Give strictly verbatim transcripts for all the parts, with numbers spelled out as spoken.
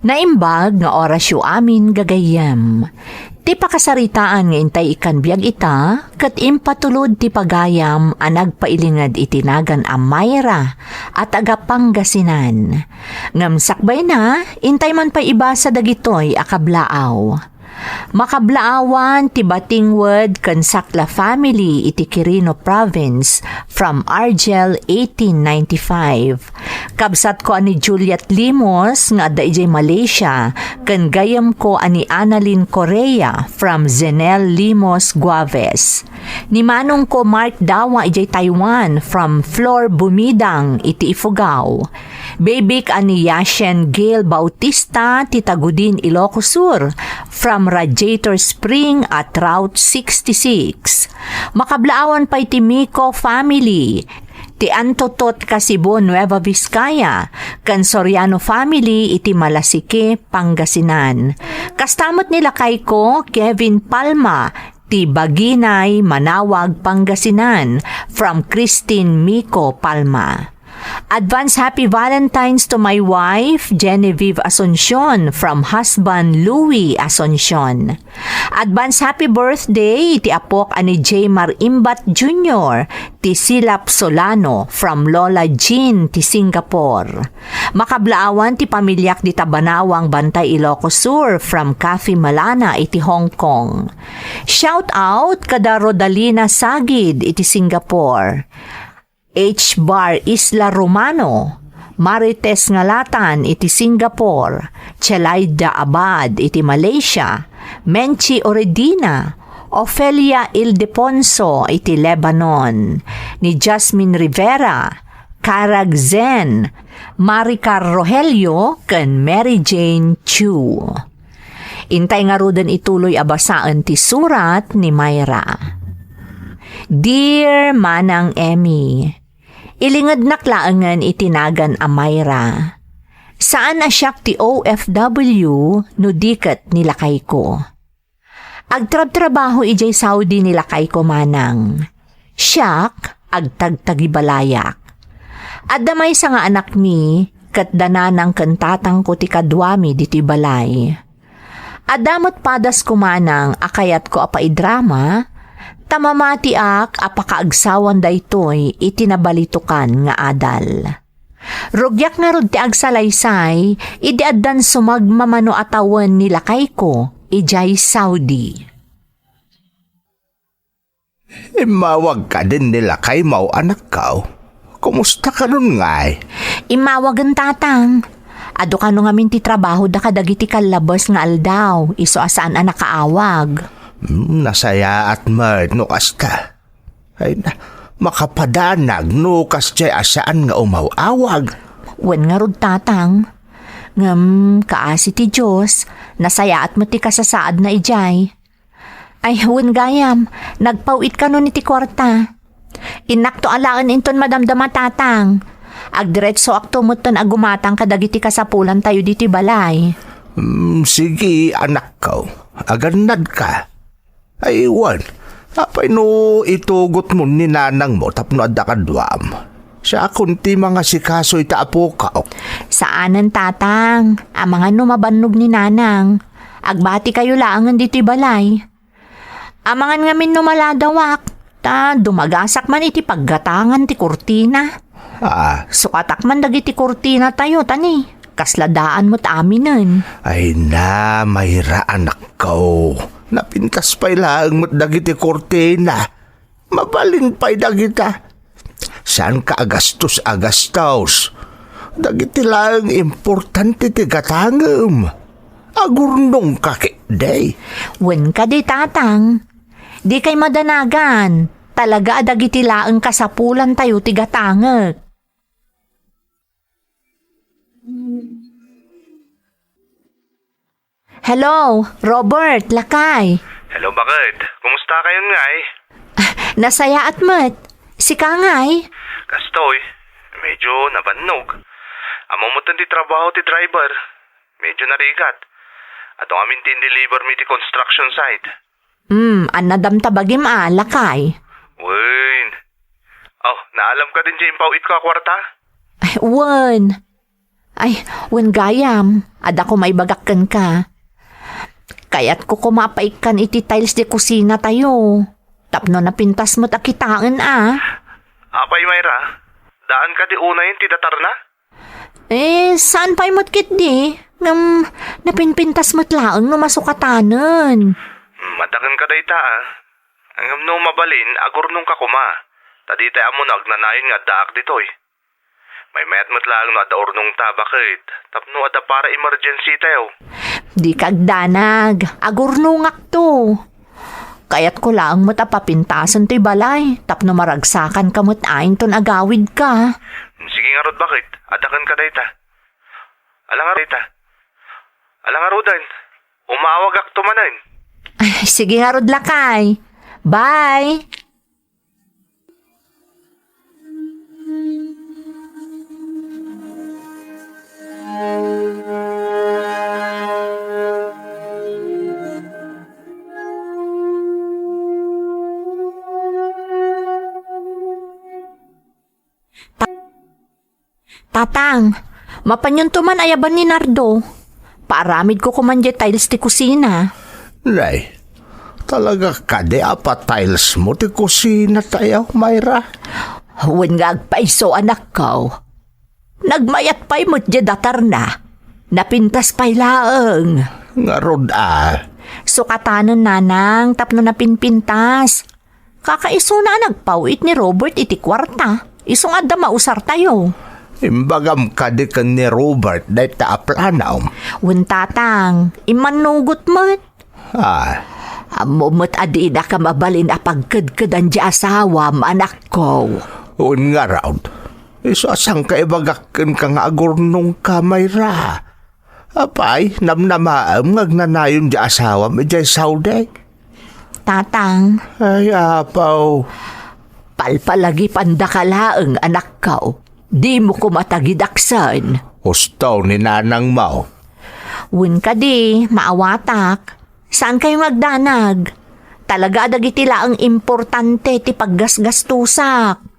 Naimbag nga orasyo amin, gagayyem. Ti pakasaritaan nga intay ikkan biag ita, ket impatulod ti pagayam a nagpailinged iti nagan a Myra a taga Pangasinan. Ngem sakbayna, intay man pay ibasa dagitoy a kablaaw. Makablaawan ti Batingwed ken Sakla family iti Quirino Province from Argel eighteen ninety-five. Kabsatko a ni Juliet Limos nga adda idiay Malaysia, ken gayyemko a ni Annalyn Correa from Zenel Limos Guaves. Ni manongko Mark Dawa idiay Taiwan from Flor Bumidang iti Ifugao. Bebek a ni Yashen Gail Bautista ti Tagudin, Ilocos Sur, from Radiator Spring at Route sixty-six. Makablaawan pay ti Mico family, ti Antotot ka Cebu, Nueva Vizcaya, ken Soriano family iti Malasique, Pangasinan. Kasta met ni lakayko, Kevin Palma, ti Baginay, Manawag, Pangasinan, from Christine Mico Palma. Advance happy Valentine's to my wife, Genevieve Asuncion, from husband, Louie Asuncion. Advance happy birthday ti apok a ni Jmar Imbat Junior, ti Silap Solano, from Lola Jean, ti Singapore. Makablaawan ti pamiliak dita Banawang, Bantay, Ilocos Sur, from Kathy Malana iti Hong Kong. Shout out kada Rodalina Sagid iti Singapore. H Bar Isla Romano, Marites Ngalatan iti Singapore, Chelaida Abad iti Malaysia, Menchi Oredina, Ofelia Ildefonso iti Lebanon, ni Jasmine Rivera, Karag Zen, Maricar Rogelio, ken Mary Jane Chu. Intay ngaruden ituloy a basaen ti surat ni Myra. Dear Manang Emmy, ilingednak laengen iti nagan a Myra. Saan a siak ti O F W no di ket ni lakayko. Agtrabtrabaho idiay Saudi ni lakayko, manang. Siak, agtagtagibalayak. Adda maysa nga anakmi, ket da nanang ken tatangko ti kaduami ditoy balay. Adda met padasko, manang, a kayatko a paidrama, ta mamatiak a pakaagsawan daytoy iti nabalitokan nga adal. Rugiak ngarud ti agsalaysay idi addan sumagmamano a tawen ni lakayko idiay Saudi. Immawag kadin ni lakaymo, anakko. Kumusta kanon ngay? Immawagen, tatang. Adu kano ngamin ti trabaho da kadagiti kallabes nga aldaw, isu a saan a nakaawag. Hmm, nasayaat met no kasta. Ay na, makapadanag no kasdiay a saan nga umaw-awag. Wen ngarud, tatang. Ngem, kaasi ti Dios, nasayaat met ti kasasaadna idiay. Ay, wen gayam, nagpaw-it kanon iti kuarta. Innakto alaen inton madamdama, tatang. Agdiretsoakto metten a gumatang kadagiti kasapulantayo ditoy balay. Hmm, sige, anakko. Agannadka. Ay, wen, apay no itugotmo ni nanangmo tapno adda kaduam? Siakon ti mangasikaso ita apokak. Saanen, tatang. Amangan no mabannog ni nanang. Agbatikayo laengen ditoy balay. Amangan ngamin no maladawak, ta dumagasak man iti paggatangan ti kurtina. Ah. Sukatak man dagiti kurtinatayo, tani, kasla daan met aminen. Ay na, Myra, anakko. Napintas pay laeng met dagiti kurtina. Mabalin pay dagita. Saanka a gastos a gastos. Dagiti laeng importante ti gatangem. Agurnongka ketdi. Wen kadi, tatang. Dikay madanagan. Talaga a dagiti laeng kasapulantayo ti gatangek. Hello, Robert, lakay. Hello, baket? Kumusta kayon ngay? Ah, nasayaat met. Sika ngay? Kastoy, medyo nabannog. Ammo met ti trabaho ti driver. Medyo narigat. Adu ngamin ti in-deliver mi ti construction site. Hmm, annadam ta bagim a, lakay. Wen. Oh, naalam kadin diay impaw-itko a kuarta? Ay, wen. Ay, wen gayam, adda koma ibagak kenka. Kayatko koma a paikkan iti tiles ti kusina tayo. Tapno napintas met a kitaen a. Apay, Myra? Daan kadi unayen ti datarna? Eh, saan pay met ketdi? Ngem, napinpintas met laeng no masukatanen. Hmm, adda kenka dayta, a. Ngem no mabalin, agurnongka koma. Ta ditay ammo no agnanayon nga addaak ditoy. Maymayat met laeng no adda urnongta, baket? Tapno adda para emergency tayo. Dika agdanag, agurnongakto. Kayatko laeng met a papintasen toy balay, tapno maragsakanka met inton agawidka. Sige ngarud, baket? Adda kenka dayta. Ala ngarud, dayta. Ala ngaruden, umawagakto manen. Ay, sige ngarud, lakay. Bye! Ta-, Tatang, mapanyonto man ayaban ni Nardo. Paaramidko koman diay tiles ti kusina. Nay, talaga kadi a pa-tiles mo ti kusina tayo, Myra? Wen nga agpayso, anakko. Nagmayat pay met diay datarna. Napintas pay laeng. Ngarud a. Sukatanen, nanang, tapno napinpintas. Kakaisuna a nagpaw-it ni Robert iti kuarta. Isu nga adda mausartayo. Imbagam kadi ken ni Robert dayta a planom? Wen, tatang, immannugot met. Ah. Ammo met a dinaka mabalin a pagkedkedan ti asawam, anakko. Wen ngarud, isu a saan ka ibagak kenka nga agurnongka, Myra? Apay, namnamaem nga agnanayon ti asawam idiay Saudi? Tatang. Ay, apaw. Palpalagipandaka laeng, anakko. Dimo koma tagidaksen. Husto ni nanangmo. Wen kadi, maawatak. Saankayo nga agdanag? Talaga a dagiti laeng importante ti paggasgastusak.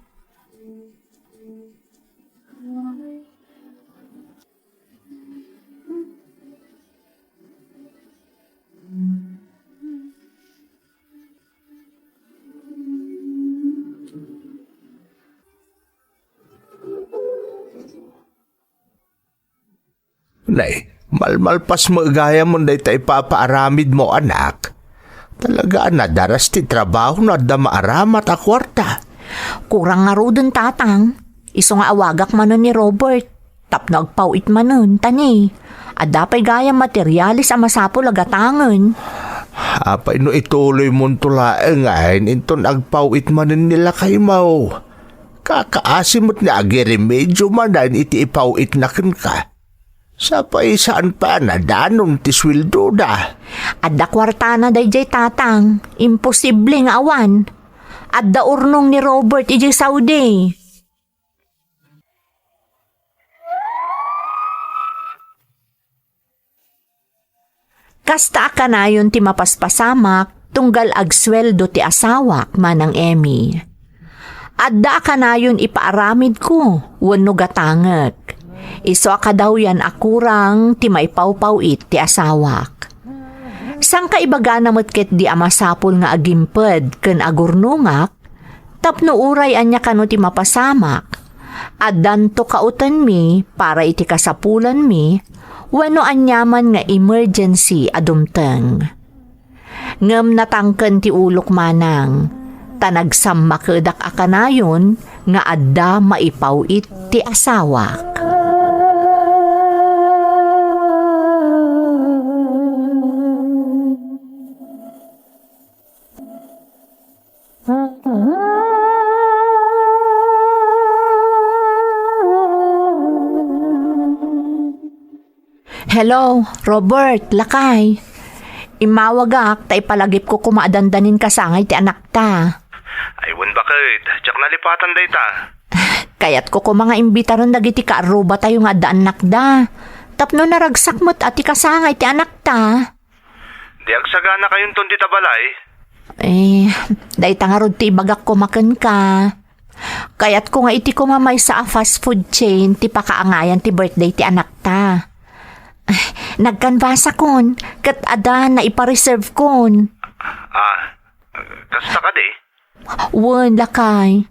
Nay, malmalpas met gayam dayta ipapaaramidmo, anak. Talaga a nadaras ti trabaho no adda maaramat a kuarta. Kurang ngaruden, tatang. Isu nga awagak manen ni Robert tapno agpaw-it manen, ta ni, adda pay gayam materiales a masapul a gatangen. Apay no ituloymonto laeng inton agpaw-it manen ni lakaymo? Kakaasi met nga agiremedyo manen iti ipaw-itna kenka. Sa pay saan pay a nadanon ti sueldoda. Adda kuartana daydiay, tatang. Imposible nga awan. Adda urnong ni Robert idiay Saudi. Kasta a kanayon ti mapaspasamak tunggal agsueldo ti asawak, Manang Emmy. Adda a kanayon ipaaramidko wenno gatangek. Isu a kadawyan a kurang ti maipawpaw-it ti asawak. Sangkaibagana met ketdi a masapul nga agimped ken agurnongak, tapno uray ania kano ti mapasamak, addanto kautenmi para iti kasapulanmi wenno aniaman nga emergency a dumteng. Ngem natangken ti ulok, manang, ta nagsammakedak a kanayon nga adda maipaw-it ti asawak. Hello, Robert, lakay. Immawagak ta ipalagipko koma a dandanin kasangay ti anakta. Ay, wen baket, diak nalipatan dayta. Kayatko koma nga imbitaren dagiti kaarrubatayo nga adda annakda. Tapno naragsak met a ti kasangay ti anakta. Di agsagana kayonton dita balay? Eh, dayta ngarud ti ibagak koma kenka. Kayatko nga iti kumamaysa a fast food chain ti pakaangayan ti birthday ti anakta. Ay, nagkanbasakon, ket adda naipareservekon. Ah, kasta kadi? Wen, lakay.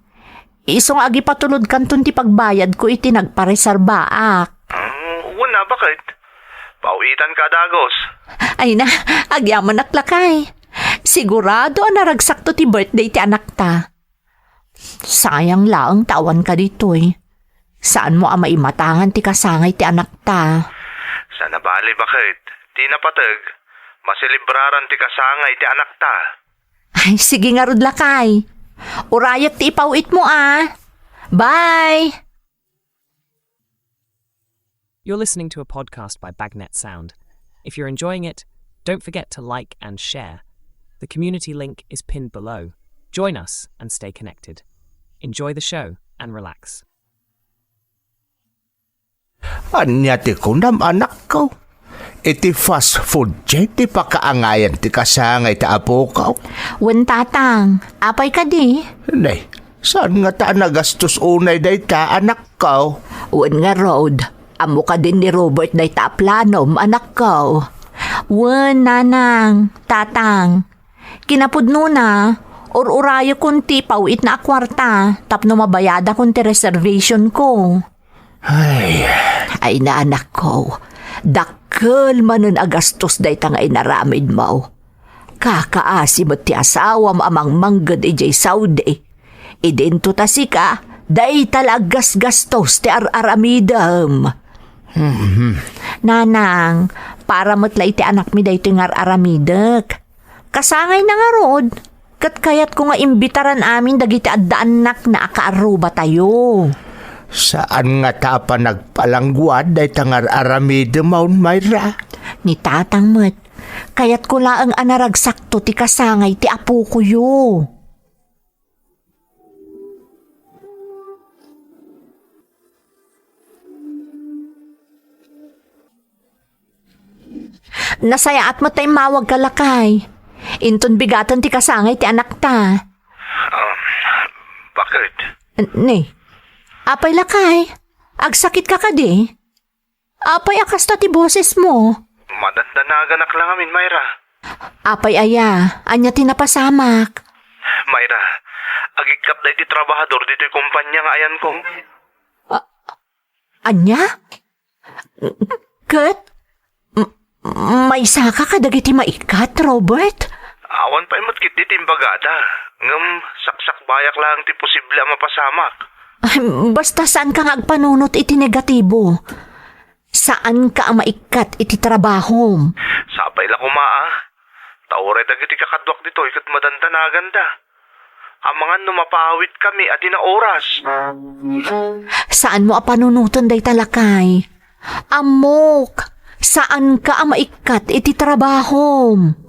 Isu nga agipatulodkanton ti pagbayadko iti nagpareserbaak. Ah, wen a, baket? Pawitanka a dagus. Ay na, agyamanak, lakay. Sigurado a naragsakto ti birthday ti anakta. Sayang laeng ta awanka ditoy. Saanmo a maimatangan ti kasangay ti anakta. Saan a bale, baket? Ti napateg, maselebraran ti kasangay ti anakta. Ay, sige ngarud, lakay. Urayek ti ipawitmo, a. Bye! You're listening to a podcast by Bagnet Sound. If you're enjoying it, don't forget to like and share. The community link is pinned below. Join us and stay connected. Enjoy the show and relax. Ania ti kunam, anakko? Iti fast food chain ti pakaangayan ti kasangay ti apoko? Wen, tatang. Apay kadi? Nay, saan ngata a nagastos unay dayta, anakko? Wen ngarud, ammo kadin ni Robert dayta a planom, anakko? Wen, nanang, tatang. Kinapudnona, ur-urayekon ti pawitna a kuarta tapno mabayadakon ti reservationko. Ay. Ay, anakko, dakkel manen a gastos dayta nga inaramidmo. Kakaasi met ti asawam a mangmangged idiay Saudi. Idinto ta sika, dayta la aggasgastos ti ar-aramidem. Mhm. Nanang, para met la iti anakmi daytoy nga ar-aramidek. Kasangayna ngarud, ket kayatko nga imbitaran amin dagiti adda annakna a kaarrubatayo. Saan ngata a panagpalangguad dayta nga ar-aramidem, Mayra? Ni tatang met, kayatko laeng a naragsakto ti kasangay ti apokoyo. Nasayaat met ta immawagka, lakay. Inton bigaten ti kasangay ti anakta. Ah, baket? N-, ne. Apay, lakay? Agsakitka kadi? Apay a kasta ti bosesmo? Madandanaganak la ngamin, Mayra. Apay aya, ania ti napasamak? Mayra, agikkat daydi trabahador ditoy kompania nga ayanko. A-, ania? Ket, m-, maysaka kadagiti maikkat, Robert? Awan pay met ketdi ti imbagada, ngem saksakbayak laeng ti posible a mapasamak. Ay, basta saanka nga agpanunot iti negatibo. Saanka a maikkat iti trabahom. Sapay la koma, a. Ta uray dagiti kakaduak ditoy ket madandanaganda. Amangan no mapaawitkami a dina oras. Saanmo a panunoten dayta, lakay. Ammok, saanka a maikkat iti trabahom.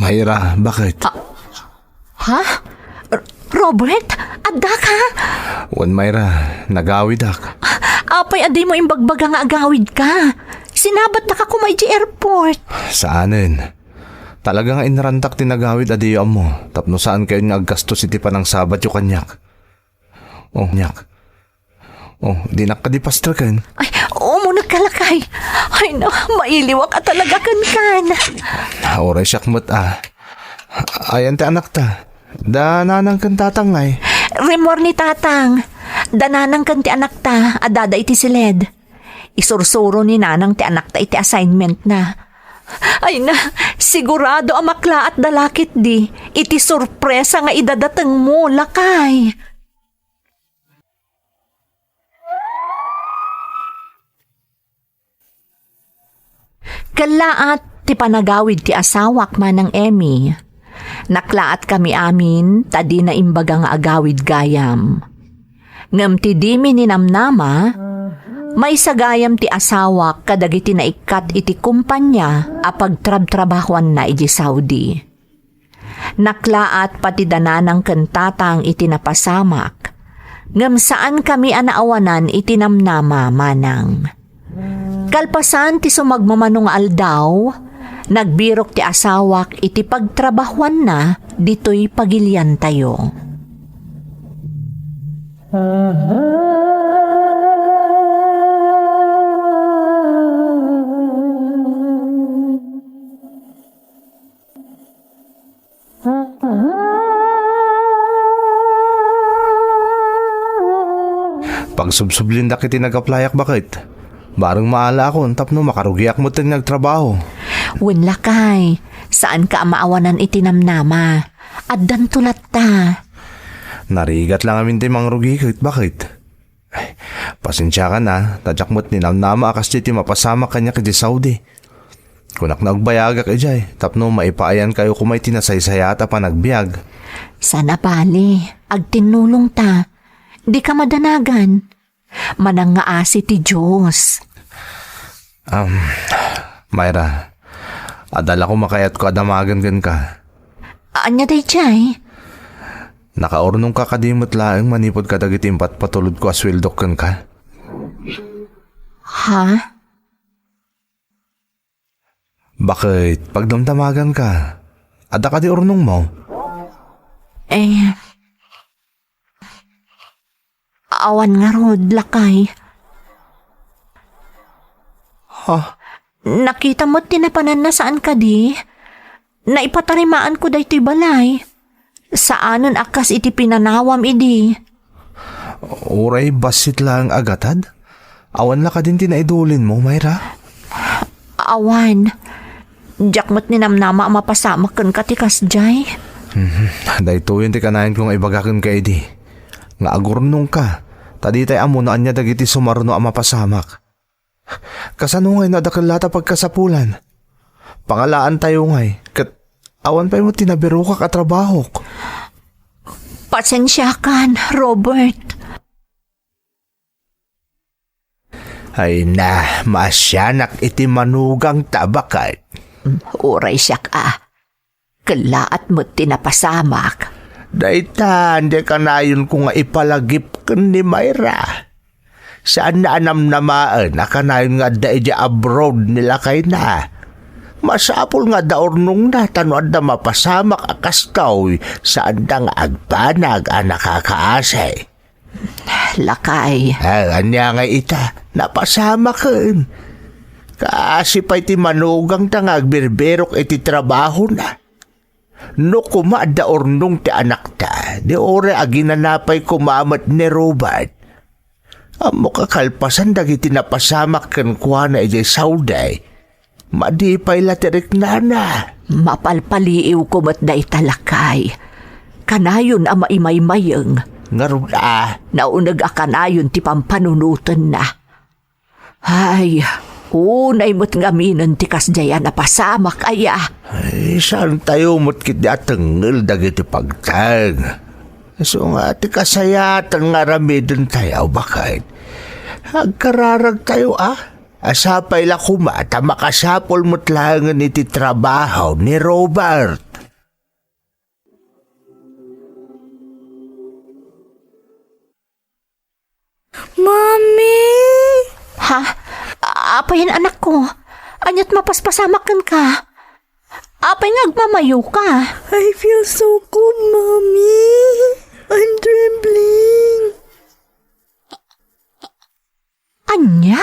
Mayra, baket? Ah, ha? R-, Robert, addaka? Wen, Mayra, nagawidak. Apay a dimo imbagbaga nga agawidka? Sinabatdaka koma idiay airport. Saanen. Talaga nga inrantak ti nagawid a diyo ammo, tapno saankayon nga aggastos iti panangsabatyo kaniak. Oh, niak. Oh, dinak kadi pastreken. Ay, umunegka, lakay. Ay, no, mailiwak a talaga kenkan. Uray siak met, a. Ayan ti anakta. Da nanang ken tatang ngay? Rimmuar ni tatang. Da nanang ken ti anakta, addada iti siled. Isursuro ni nanang ti anakta iti assignmentna. Ay na, sigurado a maklaat da la ketdi iti sorpresa nga idadatengmo, lakay. Kellaat ti panagawid ti asawak, Manang Emmy. Naklaatkami amin ta dina imbaga nga agawid gayam. Ngem ti dimi ninamnama, maysa gayam ti asawak kadagiti naikkat iti kumpania a pagtrabtrabahoanna idiay Saudi. Naklaat pati da nanang ken tatang iti napasamak, ngem saankami a naawanan iti namnama, Manang. Kalpasan ti sumagmamano nga aldaw, nagbirok ti asawak iti pagtrabahoanna ditoy pagiliantayo. Pagsubsublindak iti nag-applyak, baket. Bareng maalaakon tapno makarugiak metten nga agtrabaho. Wen, lakay, saanka a maawanan iti namnama. Addanto latta. Narigat la ngamin ti mangrugi ket, baket. Ay, pasensiakan a, ta diak met ninamnama a kasdiay ti mapasamak kaniak idiay Saudi. Kunak nga agbayagak idiay, tapno maipaayankayo koma iti nasaysayaat a panagbiag. Saan a bale, agtinnulongta. Dika madanagan. Manangngaasi ti Dios. Um, Myra, adda la koma kayatko a damagen kenka. Ania daydiay? Nakaurnongka kadi met laeng manipud kadagiti impatpatulodko a sueldok kenka? Ha? Baket, pagdamdamaganka. Adda kadi urnongmo? Eh, awan ngarud, lakay. Ha? Nakita met ti napananna, saan kadi? Naipatarimaanko daytoy balay. Saanen a kas iti pinanawam idi. Uray bassit laeng a gatad? Awan la kadin ti naidulinmo, Myra? Awan. Diak met ninamnama a mapasamak kenka ti kasdiay. Mhm. Daytoyen ti kanayanko nga ibaga kenka idi. Nga agurnongka, ta ditay ammo no ania dagiti sumarno a mapasamak. Kasano ngay no adda kella ta pagkasapulan? Pangalaantayo ngay, ket awan pay met ti nabirokak a trabahok. Pasensiakan, Robert. Ay na, maasianak iti manugangta, baket. Uray siak a. Kellaat met ti napasamak. Daytan, di kanayonko nga ipalagip ken ni Myra. Saanna a namnamaen a kanayon nga adda idiay abroad ni lakayna. Masapul nga adda urnongna, ta no adda mapasamak a kastoy, saanda nga agbanag a nakakaasi. Lakay. Ah, ania ngay ita? Napasamaken. Kaasi pay ti manugangta nga agbirbirok iti trabahona. No koma adda urnong ti anakta, di uray aginana pay koma met ni Robert. Ammok a kalpasan dagiti napasamak kenkuana idiay Saudi, madi pay la ti riknana. Mapalpaliiwko met dayta, lakay. Kanayon a maimaymayeng. Ngarud a? Nauneg a kanayon ti pampanunotenna. Ay, unay met ngaminen ti kasdiay a napasamak aya. Ay, saantayo met ketdi a tengngel dagiti pagteng. Isu nga ti kasayaatan nga aramidentayo, baket. Agkararagtayo a. Sapay la koma ta makasapul met laengen iti trabaho ni Robert. Mommy! Ha? Apayen, anakko? Ania't mapaspasamak kenka? Apay nga agmamayoka? I feel so cold, Mommy. I'm trembling. Ania?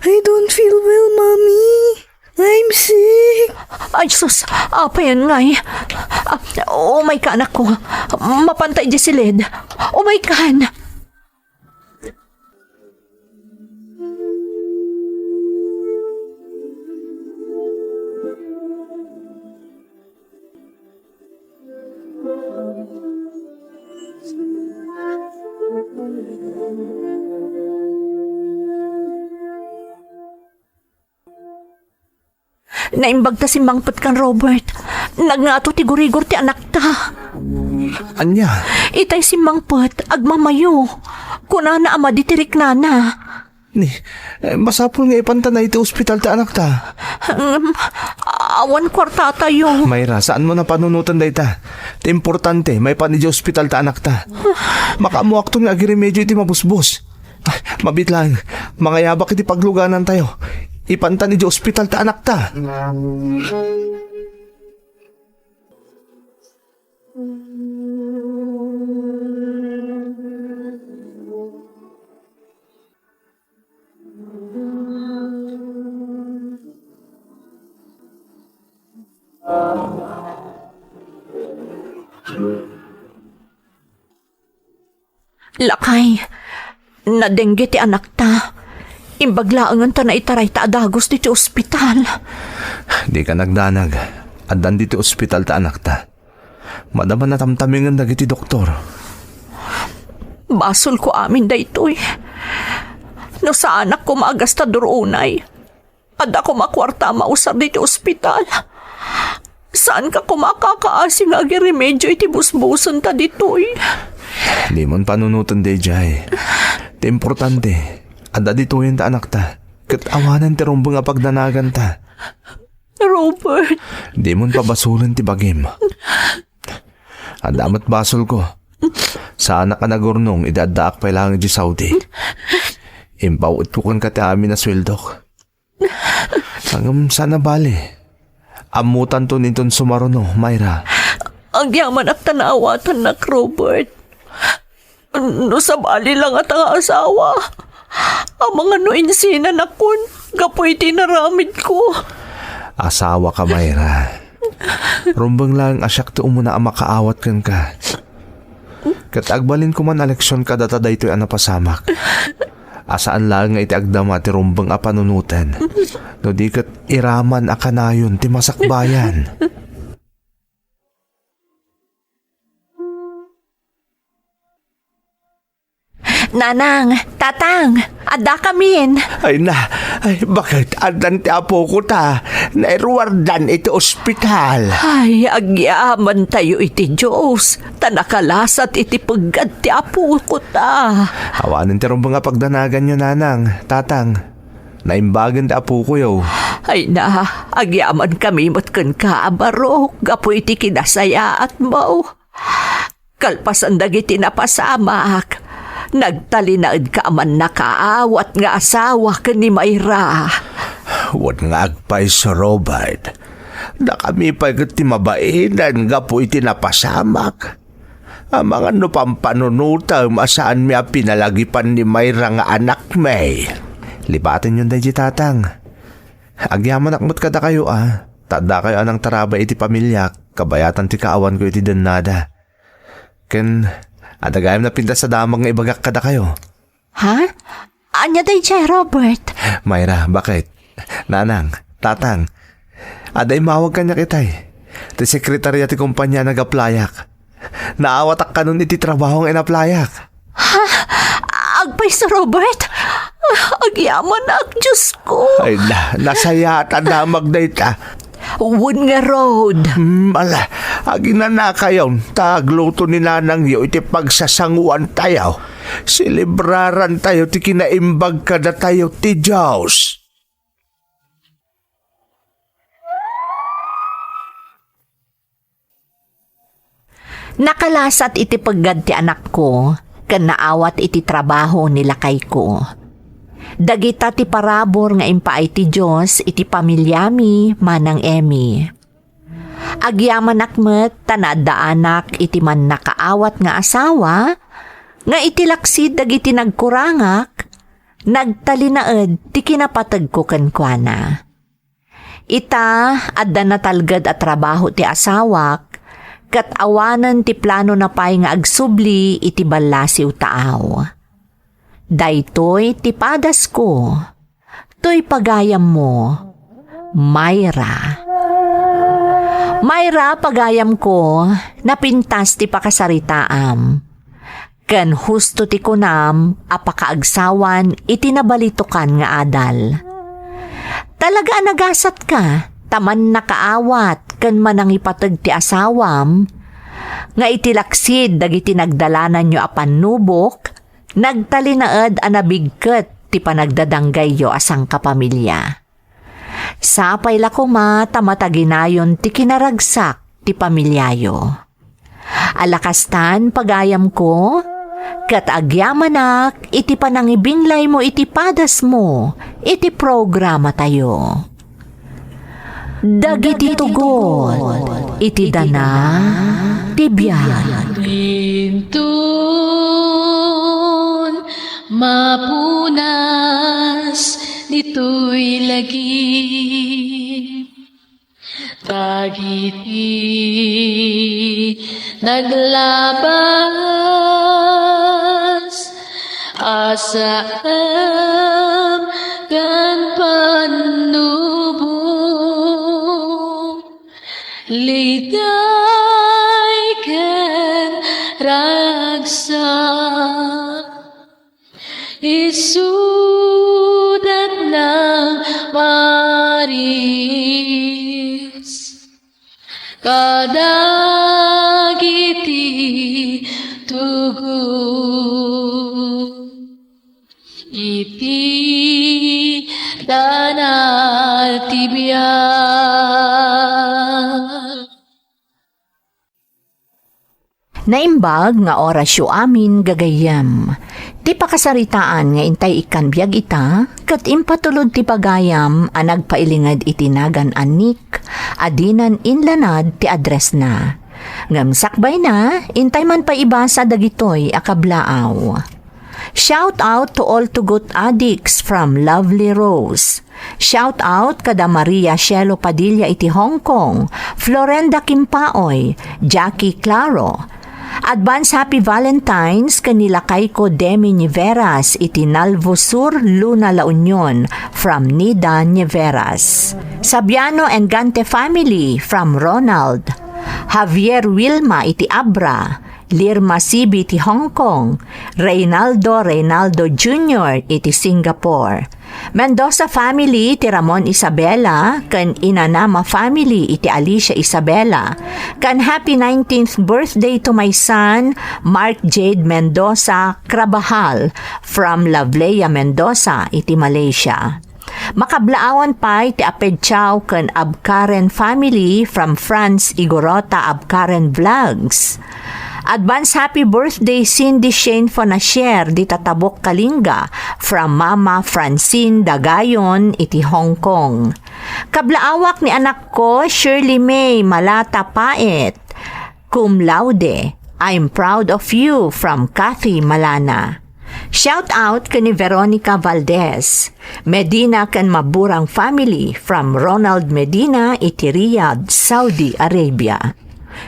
I don't feel well, Mommy. I'm sick. Ay, sus, apayen ngay? Ah, umayka, anakko. Mapanta idiay siled. Umaykan. Naimbag ta simmangpet kan Robert. Nagngato ti gurigor ti anakta. Ania? Itay simmangpet, agmamayo. Kunana a madi ti riknana. Ni, eh, masapul nga ipantana iti ospital ti anakta. Um, awan kuartatayo. Mayra, saanmo a panunoten dayta. Ti importante, maipan idiay ospital ti anakta. Makaammoakton nga agiremedyo iti mabusbos. Ah, mabiit laeng, mangayabak iti pagluganantayo. Ipantan idiay ospital ti anakta. Lakay, nadengge ti anakta. Imbag laengen ta naitaray ta adagus ditoy ospital. Dika nagdanag. Addan ditoy ospital ti anakta. Madama natamtamingan dagiti doktor. Basolko amin daytoy. No saanak koma a gastador unay, adda koma kuarta a mausar ditoy ospital. Saanka koma a kakaasi nga agiremedyo iti busbusenta ditoy. Dimon panunoten daydiay. Ti importante, adda ditoyen ti anakta. Ket awanen ti rumbeng a pagdanaganta. Robert. Dimon pabasolen ti bagim. Adda met basolko. Saanak a nagurnong idi addaak pay laeng idiay Saudi. Impaw-etko kenka ti amin a sueldok. Ngem saan a bale. Ammotanton inton sumaruno, Mayra. Agyamanak ta naawatannak, Robert. No sabali la ngata nga asawa, amangan no insinanakon gapu iti inaramidko. Asawaka, Mayra. Rumbeng laeng a siak ti umuna a makaawat kenka. Ket agbalinko man a leksion kadata daytoy a napasamak. A saan laeng nga iti agdama ti rumbeng a panunoten, no di ket iraman a kanayon ti masakbayan. Nanang, Tatang, addakamin. Ay na, ay, baket addan ti apoko ta? Nairuardan iti ospital. Ay, agyamantayo iti Dios, ta nakalasat iti peggad ti apoko ta. Awanen ti rumbeng a pagdanaganyo, Nanang, Tatang. Naimbagen ti apokoyo. Ay na, agyamankami met kenka a barok gapu iti kinasayaatmo. Kalpasan dagiti napasamak, nagtalinaedka a mannakaawat nga asawa ken ni Mayra. Wen nga agpayso, Robert. Dakami pay ket ti mabainen gapu iti napasamak. Amangan no pampanunotem a saanmi a pinalagipan ni Mayra nga anakmi. Lipatenyon daydi, Tatang. Agyamanak met kadakayo a, ta addakayo a nangtarabay iti pamiliak, kabayatan ti kaawanko iti dennada. Ken, adda gayam napintas a damag nga ibagak kadakayo. Ha? Ania daydiay, Robert? Mayra, baket? Nanang, Tatang, adda immawag kaniak itay. Ti sekretaria ti kompania a nag-applyak. Naawatak kanon iti trabaho nga in-applyak. Ha? Agpayso, Robert? Agyamanak, Diosko. Ay na, nasayaat a damag dayta. Wen ngarud. Hmm, ala, aginanakayon, ta agluto ni nanangyo iti pagsasanguantayo. Selebrarantayo ti kinaimbag kadatayo ti Dios. Nakalasat iti peggad ti anakko, ken naawat iti trabaho ni lakayko. Dagita ti parabur nga impaay ti Dios iti pamiliami, Manang Emmy. Agyamanak met ta naaddaanak iti mannakaawat nga asawa, nga iti laksid dagiti nagkurangak, nagtalinaed ti kinapategko kenkuana. Ita, adda natalged a trabaho ti asawak, ket awanen ti planona pay nga agsubli iti ballasiw taaw. Daytoy ti padasko. Toy pagayammo, Myra. Myra, pagayamko, napintas ti pakasaritaam. Ken husto ti kunam a pakaagsawan iti nabalitokan nga adal. Talaga a nagasatka, a mannakaawat ken manangipateg ti asawam, nga iti laksid dagiti nagdalananyo a pannubok, nagtalinaed a nabigket ti panagdadanggayyo a sangkapamilia. Sapay la koma ta mataginayon ti kinaragsak ti pamiliayo. Ala kastan, pagayamko, ket agyamanak iti panangibinglaymo iti padasmo iti programatayo. Dagiti tugot iti dana ti biag. Inton mapunas ditoy lagip, dagiti naglabas a saem ken pannubok, ligay ken ragsak. Isudat nang maris kadagiti tugot iti dana ti biag. Naimbag nga orasyo amin, gagayyem. Ti pakasaritaan nga intay ikkan biag ita, ket impatulod ti pagayam a nagpailinged iti nagan a Nick a dinan inlanad ti addressna. Ngem sakbayna, intay man pay ibasa dagitoy a kablaaw. Shout out to all Tugot addicts from Lovely Rose. Shout out kada Maria Shelo Padilla iti Hong Kong, Florenda Kimpaoy, Jackie Claro. Advance Happy Valentine's ken ni lakayko Demi Niveras iti Nalvo Sur, Luna, La Union, from Nida Niveras. Sabiano and Gante family from Ronald. Javier Wilma iti Abra. Lirma Sibi iti Hong Kong, Reynaldo Reynaldo Junior iti Singapore. Mendoza family ti Ramon Isabela ken Inanama family iti Alicia Isabela, ken happy nineteenth birthday to my son, Mark Jade Mendoza Crabajal, from Lavlea Mendoza iti Malaysia. Makablaawan pay ti Apedchao ken Abkaren family from France, Igorota Abkaren Vlogs. Advance happy birthday, Cindy Shane Fonasier, dita Tabuk, Kalinga, from Mama Francine Dagayon iti Hong Kong. Kablaawak ni anakko, Shirley May Malata Paet, cum laude. I'm proud of you, from Kathy Malana. Shout out ken ni Veronica Valdez, Medina ken Maburang family from Ronald Medina iti Riyadh, Saudi Arabia.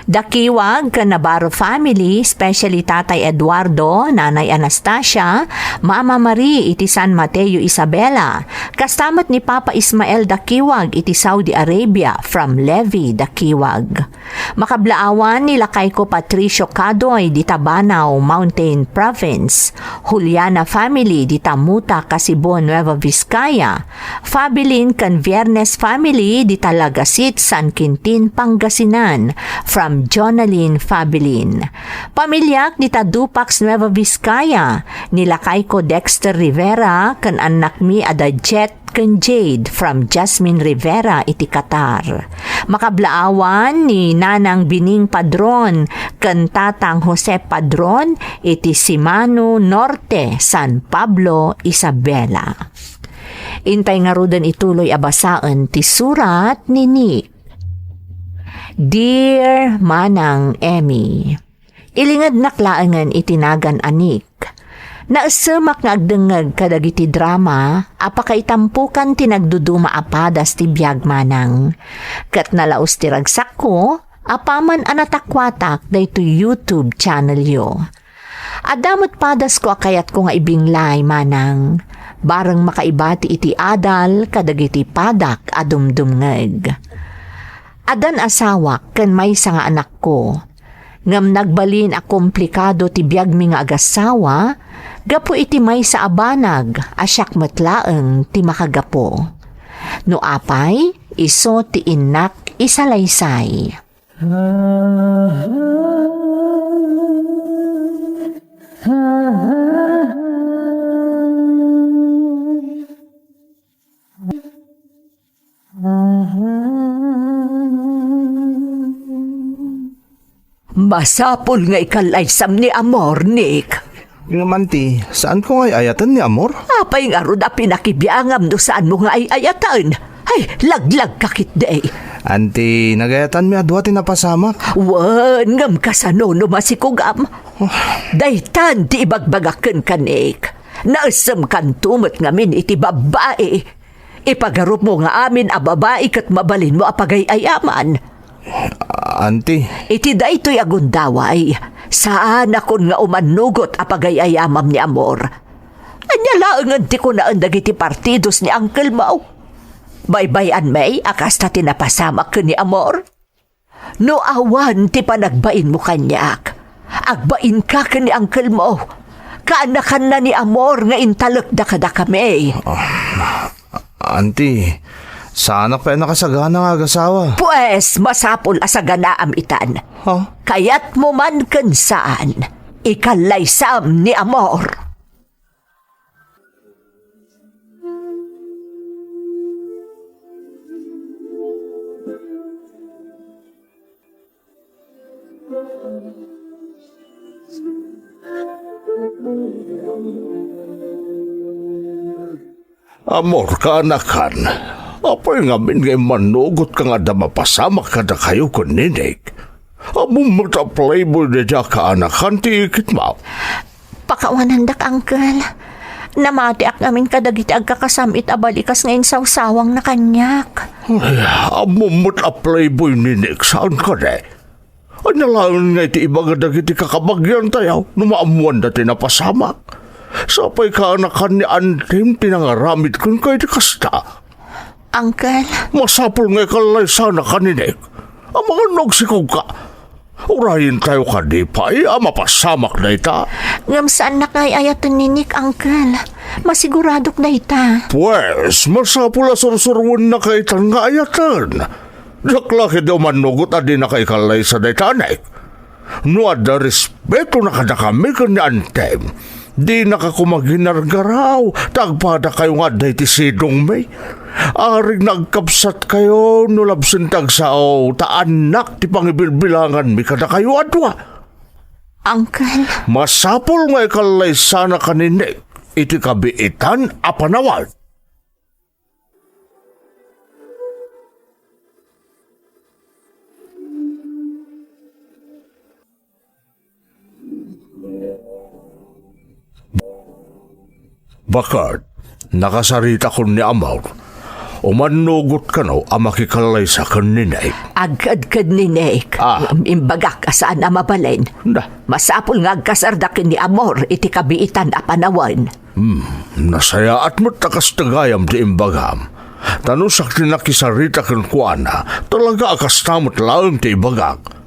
Dakiwag ken Navarro family, especially Tatay Eduardo, Nanay Anastasia, Mama Marie iti San Mateo, Isabela, kasta met ni Papa Ismael Dakiwag iti Saudi Arabia from Levi Dakiwag. Makablaawan ni lakayko Patricio Kadoy dita Banao Mountain Province, Juliana family dita Muta, Kasibo, Nueva Vizcaya, Fabilin ken Viernes family dita Lagasit, San Quintin, Pangasinan, from Jonalyn Fabilin. Pamiliak dita Dupax, Nueva Vizcaya, ni lakayko Dexter Rivera ken annakmi a da Jet ken Jade from Jasmine Rivera iti Qatar. Makablaawan ni Nanang Bining Padron ken Tatang Jose Padron iti Simano Norte, San Pablo, Isabela. Intay ngaruden ituloy a basaen ti surat ni Nick. Dear Manang Emmy, ilingednak laengen iti nagan a Nick. Naessemak nga agdengngeg kadagiti drama a pakaitampukan ti nagduduma a padas ti biag, Manang. Ket nalaus ti ragsakko apaman a natakuatak daytoy YouTube channelyo. Adda met padasko a kayatko nga ibinglay, Manang, bareng makaibati iti adal kadagiti padak a dumdumngeg. Addan asawak ken maysa nga anakko. Ngem nagbalin a komplikado ti biagmi nga agassawa gapu iti maysa a banag a siak met laeng ti makagapu. No apay, Isu ti innak isalaysay. Masapul nga ikallaysam ni Amor, Nick. Ngem, Auntie, saanko nga ay-ayaten ni Amor? Apay ngarud a pinakibiangam no saanmo nga ay-ayaten? Ay, laglagka ketdi. Auntie, nagayatanmi a dua ti napasamak. Wen, ngem kasano no masikugam? Daytan ti ibagbagak kenka, Nick. Naesemkanto met ngamin iti babbai. Ipagarupmo nga amin a babai ket mabalinmo a pagay-ayaman. Auntie. Iti daytoy a gundaway, saanakon nga umannugot a pagay-ayamam ni Amor. Ania laengen ti kunaen dagiti partidos ni uncle-mo? Baybay-anmi a kasta ti napasamak ken ni Amor? No awan ti panagbainmo kaniak, agbainka ken ni uncle-mo. Kaanakanna ni Amor nga intalekda kadakami. Ah, Auntie, saanak pay a nakasagana nga agasawa. Pues, masapul a saganaam itan. Ha? Kayatmo man ken saan, ikallaysam ni Amor. Amor, kaanakan, apay ngamin nga immannugotka nga adda mapasamak kadakayo ken ni Nick? Ammom met a playboy daydiay a kaanakan ti ikitmo. Pakawanandak, Uncle. Namatiak ngamin kadagiti agkakasam-it a balikas nga insawsawangna kaniak. Ay, ammom met a playboy ni Nick, saan kadi? Ania laeng nga iti ibaga dagiti kakabagiantayo no maammoanda ti napasamak? Sapay kaanakan ni Antim ti nangaramid kenka iti kasta. Uncle. Masapul nga ikallaysanaka ni Nick. Amangan no agsikogka. Urayentayo kadi pay a mapasamak dayta. Ngem saannak nga ay-ayaten ni Nick, Uncle. Masiguradok dayta. Pues, masapul a sursurwennaka itan nga ayaten. Diak la ketdi umannugot a dinaka ikallaysa dayta, Nick. No adda respetona kadakami ken ni Antem, dinaka koma ginargaraw ta agpadakayo nga adda iti sidongmi. Arig nagkabsatkayo no labsen ti agsao ta annak ti pangibilbilanganmi kadakayo a dua. Uncle. Masapul nga ikallaysanaka ni Nick iti kabiitan a panawen. Baket, nakasaritakon ni Amor. Umannugot kano a makikallaysa ken ni Nick. Agkedked ni Nick. Ah. Imbagak a saan a mabalin. Da. Masapul nga agkasarda ken ni Amor iti kabiitan a panawen. Hmm, nasayaat met ta kasta gayam ti imbagam. Ta no siak ti nakisarita kenkuana, talaga a kasta met laeng ti ibagak.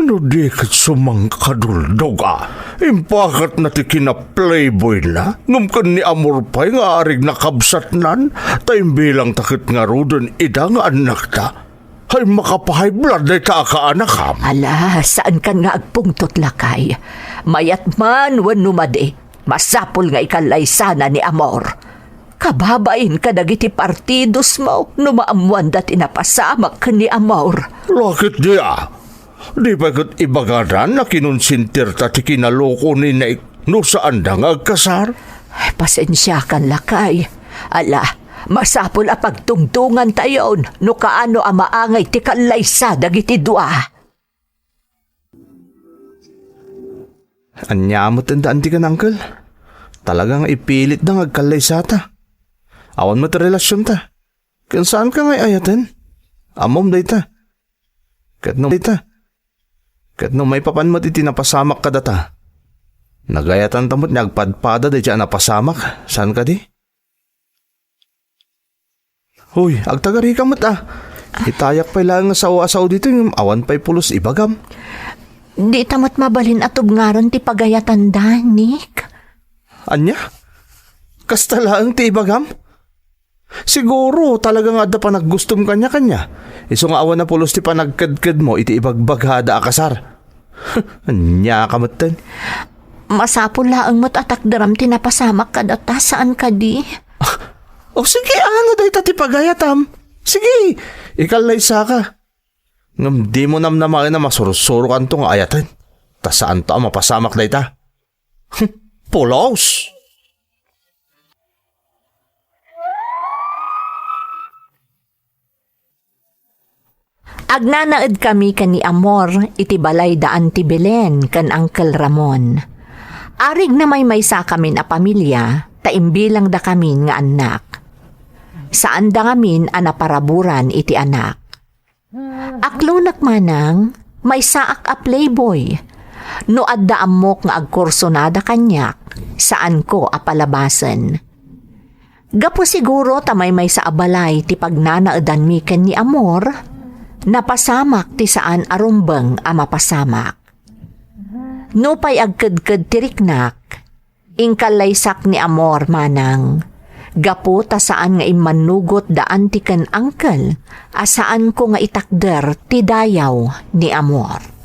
No di ket sumangkaduldog a, impakatna ti kinaplayboyna, ngem ken ni Amor pay nga arig nakabsatnan, ta imbilangta ket ngaruden ida nga annakta. Ay, makapahay blood dayta a kaanakam. Ala, saankan nga agpungtot, lakay. Mayat man wenno madi, masapul nga ikallaysana ni Amor. Kababain kadagiti partidosmo no maammoanda ti napasamak ken ni Amor. Lakit dia. Di pay ket ibagadan a kinonsentirta ti kinaloko ni Nick no saanda nga agkasar? Ay, pasensiakan, lakay. Ala, masapul a pagtungtongantayon no kaano a maangay ti kallaysa dagiti dua. Ania met enda, Auntie ken Uncle? Talaga nga ipilitda nga agkallaysata. Awan met relasionta. Ken saanka nga ay-ayaten? Ammom dayta. Ket no dayta. Ket no maipapan met iti napasamak kadata, nagayatanta met nga agpadpada dayta a napasamak. Saan kadi? Hoy, agtagarika met a. Itayak pay laeng nga sao a sao ditoy ngem awan pay pulos ibagam. Dita met mabalin a tubngaran ti pagayatanda, Nick. Ania? Kasta laeng ti ibagam? Siguro, talaga nga adda panaggustom kaniakania. Isu nga awan a pulos ti panagkedkedmo iti ibagbagada a kasar. Ania ka metten? Masapul laeng met a takderam ti napasamak kadata, saan kadi? O sige, ano dayta ti pagayatam? Sige, ikallaysaka. Ngem dimo namnamaen a masursurokanto nga ayaten, ta saanto a mapasamak dayta. Pulos! Agnanaedkami ken ni Amor iti balay da Auntie Belen ken Uncle Ramon. Arig namaymaysakamin a pamilia ta imbilangdakamin nga annak. Saanda ngamin a naparaburan iti anak. Aklonak manang, maysaak a playboy. No adda ammok nga agkursonada kaniak, saanko a palabasen. Gapu siguro ta maymaysa a balay ti pagnanaedanmi ken ni Amor, napasamak ti saan a rumbeng a mapasamak. Nupay agkedked ti riknak, Inkallaysak ni Amor manang, gapu ta saan nga immannugot da anti ken angkel a saanko nga itakder ti dayaw ni Amor.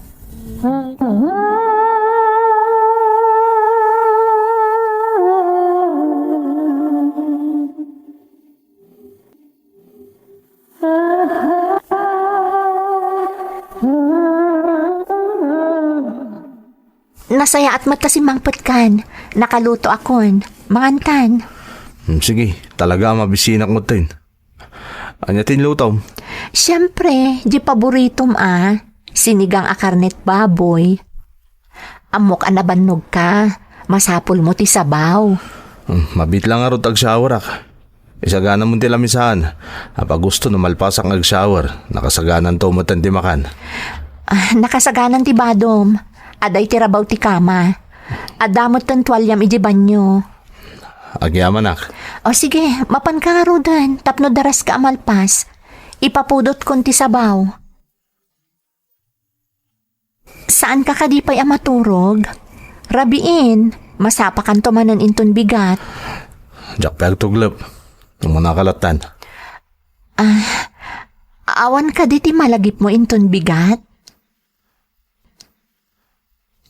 Nasayaat met ta simmangpetkan. Nakalutoakon. Mangantan. Hmm, sige, talaga mabisinak metten. Ania ti inlutom? Siempre, di paboritom a. Sinigang a karnet baboy. Ammok a nabannogka. Masapulmo ti sabaw. Hmm, mabiit lang ngarud ta agshowerak. Isaganamon ti lamisaan. Apay gusto no malpasak nga agshower? Nakasagananto metten ti makan. Ah, nakasaganan ti badom. Adda iti rabaw ti kama. Adda metten tualiam iti banyo. Agyamanak. O sige, mapanka ngaruden tapno daraska a malpas. Ipapudotkon ti sabaw. Saanka kadi pay a maturog? Rabiin, masapakanto manen inton bigat. Diak pay agtuglep. Umunaka lattan. Ah, awan kadi ti malagipmo inton bigat?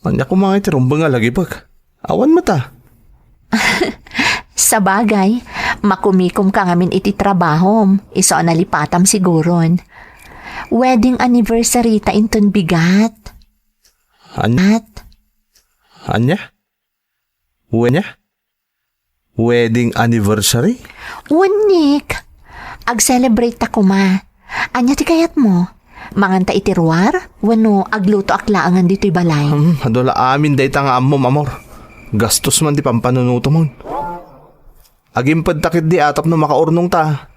Ania koma ngay ti rumbeng a lagipek? Awan met a. Sabagay, makumikomka ngamin iti trabahom, isu a nalipatam siguron. Wedding anniversary ta inton bigat. An-, At? Ania? Wen-, ania? Wedding anniversary? Wennik, ag-celebrate ta koma. Ania ti kayatmo? Manganta iti ruar? Wenno aglutoak laengen ditoy balay? Hmm, adu la amin dayta nga ammom, Amor. Gastos man ti pampanunotomon. Agimpedta ketdi a tapno makaurnongta.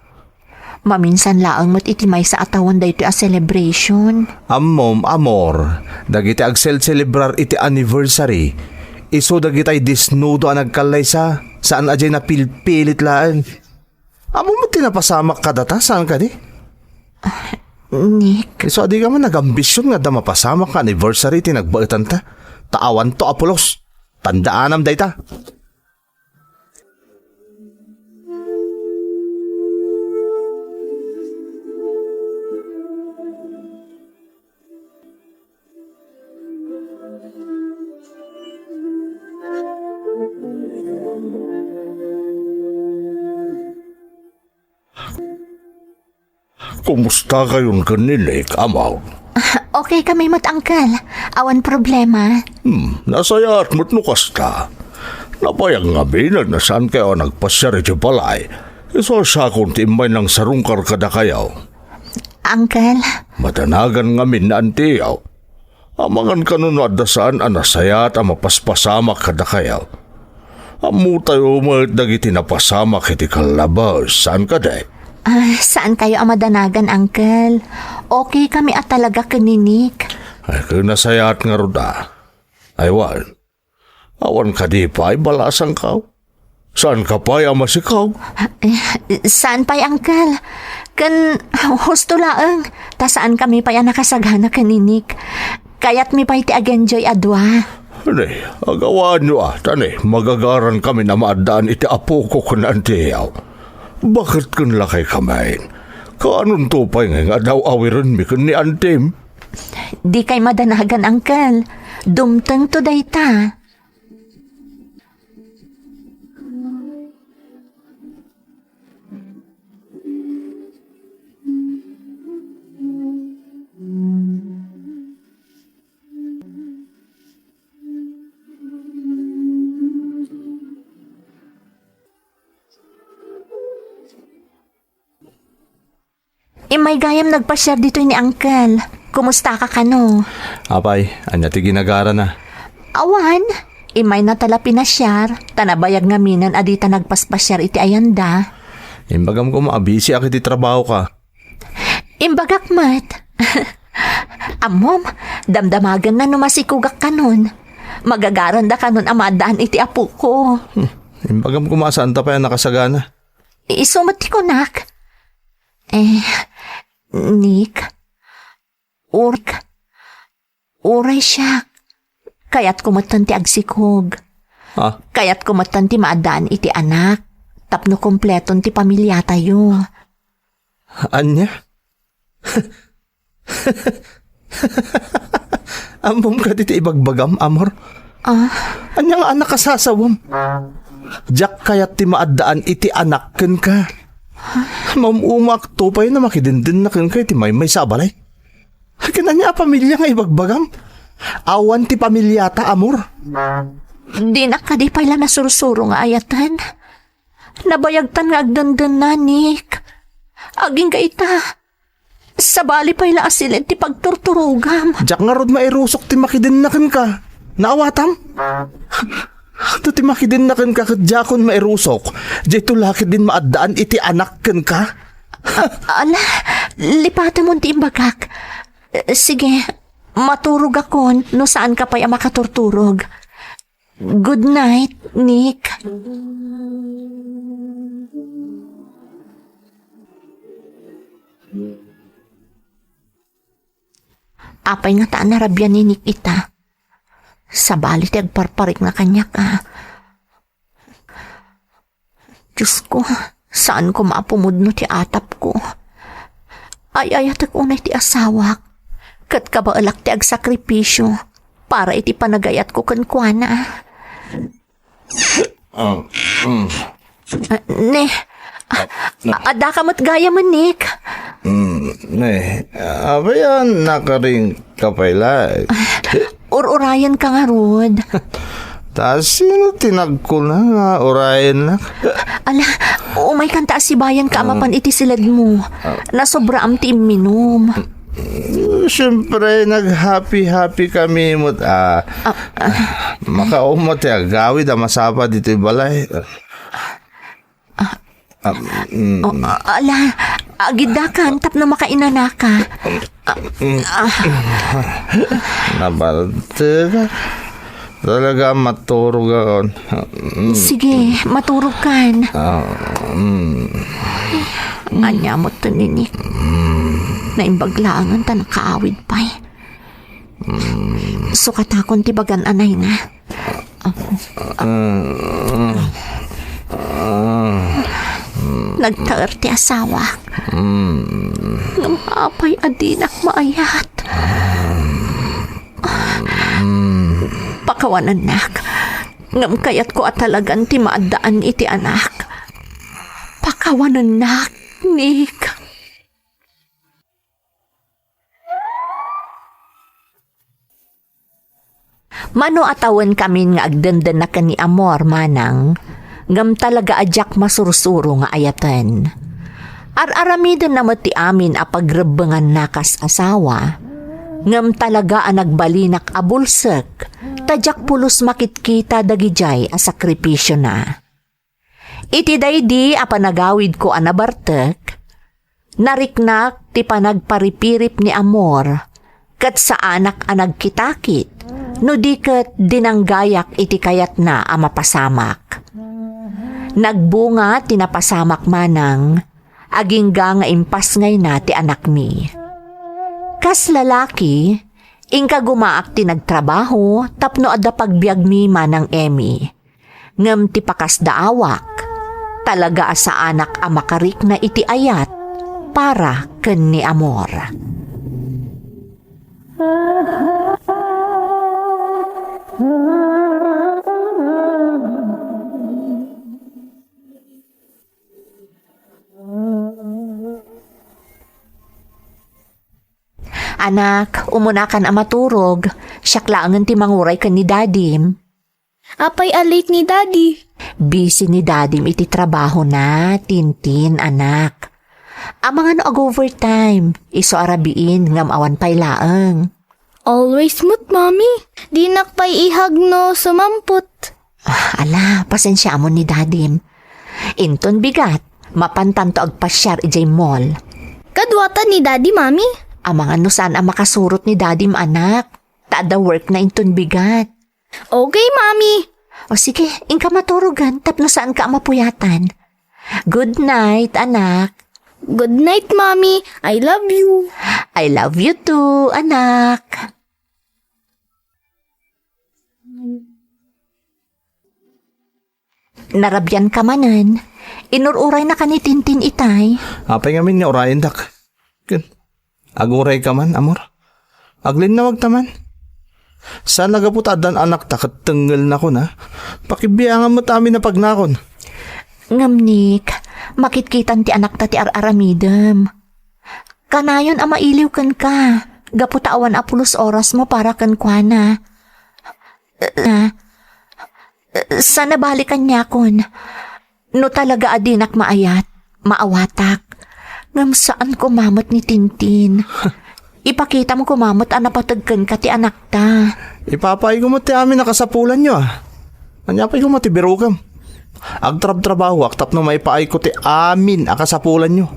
Maminsan laeng met iti maysa a tawen daytoy a celebration. Ammom, Amor, dagiti agselselebrar iti anniversary, isu dagitay disnudo a nagkallaysa, saan a diay napilpilit laeng. Ammom met ti napasamak kadata, saan kadi? Nick. Isu a dika man nagambision nga adda mapasamak nga anniversary ti nagbaetanta, ta awanto a pulos. Tandaanam dayta. Kumustakayon ken ni Nick, Amor? Ah, okay kami met, Uncle. Awan problema. Hmm, nasayaat met no kasta. Nabayag ngamin a saankayo a nagpasiar iti balay. Isu a siakon ti immay nangsarungkar kadakayo. Uncle? Madanagan ngamin ni antiyo. Amangan kano no adda saan a nasayaat a mapaspasamak kadakayo. Ammotayo met dagiti napasamak iti kallabes, saan kadi? Ah, saankayo a madanagan, Uncle. Okay kami a talaga ken ni Nick. Ay, ket nasayaat ngarud a. Ay, wen. Awan kadi pay balasangko? Saanka pay a masikaw? Eh, saan pay, Uncle? Ken husto laeng, ta saankami pay a nakasagana ken ni Nick. Kayatmi pay ti ag-enjoy a dua. Ne, agawaanyo a, ta ne, magagarankami a maaddaan iti apoko ken antiyo. Baket ken lakay kamin? Kaanonto pay ngay nga adaw-awirenmi ken ni Antim? Dikay madanagan, Uncle. Dumtengto dayta. Immay gayam nagpasiar ditoy ni Uncle. Kumustaka kano? Apay, ania ti ginagarana? Awan, immayna ta la pinasiar, ta nabayag ngamin a dita nagpaspasiar iti ayanda. Imbagam koma a bisiak iti trabahoka. Imbagak met. Ammom, damdamaganna no masikogak kanon. Magagaranda kanon a maaddaan iti apoko. Hmm, imbagam koma a saanta pay a nakasagana. Isu met ti kunak. Eh, Nick, ur-, uray siak. Kayatko metten ti agsikog. Ah? Kayatko metten ti maaddaan iti anak tapno kompleton ti pamiliatayo. Ania? Ammom kadi ti ibagbagam, amor? Ah? Ania nga anak a sasawem? Diak kayat ti maaddaan iti anak kenka. Maum-umaakto pay no makidendenna kenka iti maymaysa a balay. Ken ania a pamilia nga ibagbagam? Awan ti pamiliata, amor. Dinak kadi pay la nasursuro nga ayaten? Nabayagtan nga agdendenna, Nick. Agingga ita, sabali pay la a siled ti pagturturogam. Diak ngarud mairusok ti makidenna kenka. Naawatam? No ti makidenna kenka ket diakon mairusok, daytoy la ketdin maaddaan iti anak kenka. A-, ala, lipatemon ti imbagak. Eh, sige, maturogakon no saanka pay a makaturturog. Good night, Nick. Apay ngata a narabian ni Nick ita? Sabali ti agparparikna kaniak, a. Diosko, saan koma a pumudno ti atapko. Ay-ayatek unay ti asawak, ket kabaelak ti agsakripisio para iti panagayatko kenkuana. Ah, mm. Ah, ne, ah, ah, addaka met gayam, Nick. Mm, ne, apay a nakaringka pay la? Ur-urayenka ngarud. Ta sino ti nagkuna nga urayennak? Ala, umaykan ta asibayanka a mapan iti siledmo. Nasobraam ti imminum. Siyempre, nag-happy-happy kami met, ah. Ah, ah. Makauma ti agawid a masapa ditoy balay. Ah, mm. Oh, ah, ala, agiddakan tapno makainanaka. Ah, ah. Nabaltek. Talaga, maturog ako. Mm. Sige, maturog kan. Ah, mm. Ania met ti nini? Mm. Naimbag laengen ta nakaawid pay. Mm. Sukatakon ti bagan a nayna. Nagtaer ti asawak. Ngem apay a dinak maayat? Pakawanennak. Ngem kayatko a talagan ti maaddaan iti anak. Pakawanennak, Nick. Mano a tawenkamin nga agdendenna ken ni Amor, manang, ngem talaga a diak masursuro nga ayaten. Ar-aramidenna met ti amin a pagrebbenganna kas asawa, ngem talaga a nagbalinak a bulsek ta diak pulos makitkita dagidiay a sakripisiona. Iti daydi a panagawidko a nabartek, nariknak ti panagparipirip ni Amor, ket saanak a nagkitakit, no di ket dinanggayak iti kayatna a mapasamak. Nagbunga ti napasamak manang, agingga nga impasngayna ti anakmi. Kas lalaki, inkagumaak ti nagtrabaho tapno adda pagbiagmi manang Emmy. Ngem ti pakasdaawak, Talaga a saanak a makarikna iti ayat para ken ni Amor. Anak, umunakan a maturog. Siak laengen ti manguray ken ni Dadim. Apay a late ni Daddy? Busy ni Dadim iti trabahona, Tintin, anak. Amangan no ag-overtime, isu a rabiin ngem awan pay laeng. Always met, Mami. Dinak pay ihag no sumampot. Ah, ala, pasensiamon ni Dadim. Inton bigat, mapantanto agpasiar idiay mall. Kaduatan ni Daddy, Mami? Amangan no saan a makasurot ni Dadim, anak. Ta adda work na inton bigat. Okay, Mami. O sige, inka maturogan tapno saanka a mapuyatan. Good night, anak. Good night, Mami. I love you. I love you too, anak. Narabianka manen. Inur-uraynaka ni Tintin itay. Apay ngamin nga urayendak? Ken, agurayka man, Amor? Aglinnawagta man? Saan a gapu ta addan anakta ket tengngelnakon, a? Pakibiangan met amin a pagnakon. Ngem, Nick, makitkitan ti anakta ti ar-aramidem. Kanayon a mailiw kenka, gapu ta awan a pulos orasmo para kenkuana. Ah, saan a bali kaniakon. No talaga a dinak maayat, maawatak. Ngem saan koma met ni Tintin. Ipakitam koma met a napateg kenka ti anakta. Ipapaayko met ti amin a kasapulanyo, a. Ania pay koma ti birokam? Agtrabtrabahoak tapno maipaayko ti amin a kasapulanyo.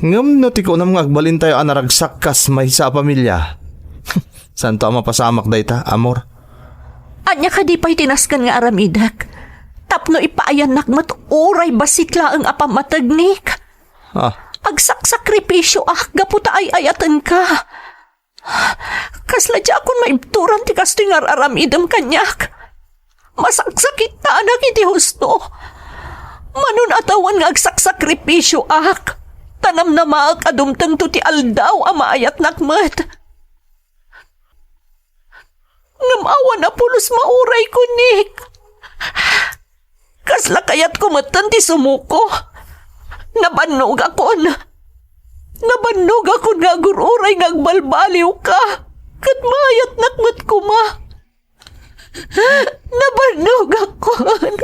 Ngem no ti kunam nga agbalintayo a naragsak kas maysa a pamilia, saanto a mapasamak dayta, Amor? Ania kadi pay ti nasken nga aramidek? Tapno ipaayannak met uray bassit laeng a pammategnik? Ah. Agsaksakripisioak gapu ta ay-ayatenka. Kasla diakon maibturan ti kastoy nga ar-aramidem kaniak. Masaksakittanak iti husto. Manun-atawan nga agsaksakripisioak, ta namnamaek a dumtengto ti aldaw a maayatnak met. Ngem awan a pulos maurayko, Nick. Kasla kayatko metten ti sumuko. Nabannogakon. Nabannogakon nga agur-uray nga agbalbaliwka. Ket maayatnak met koma. Nabannogakon.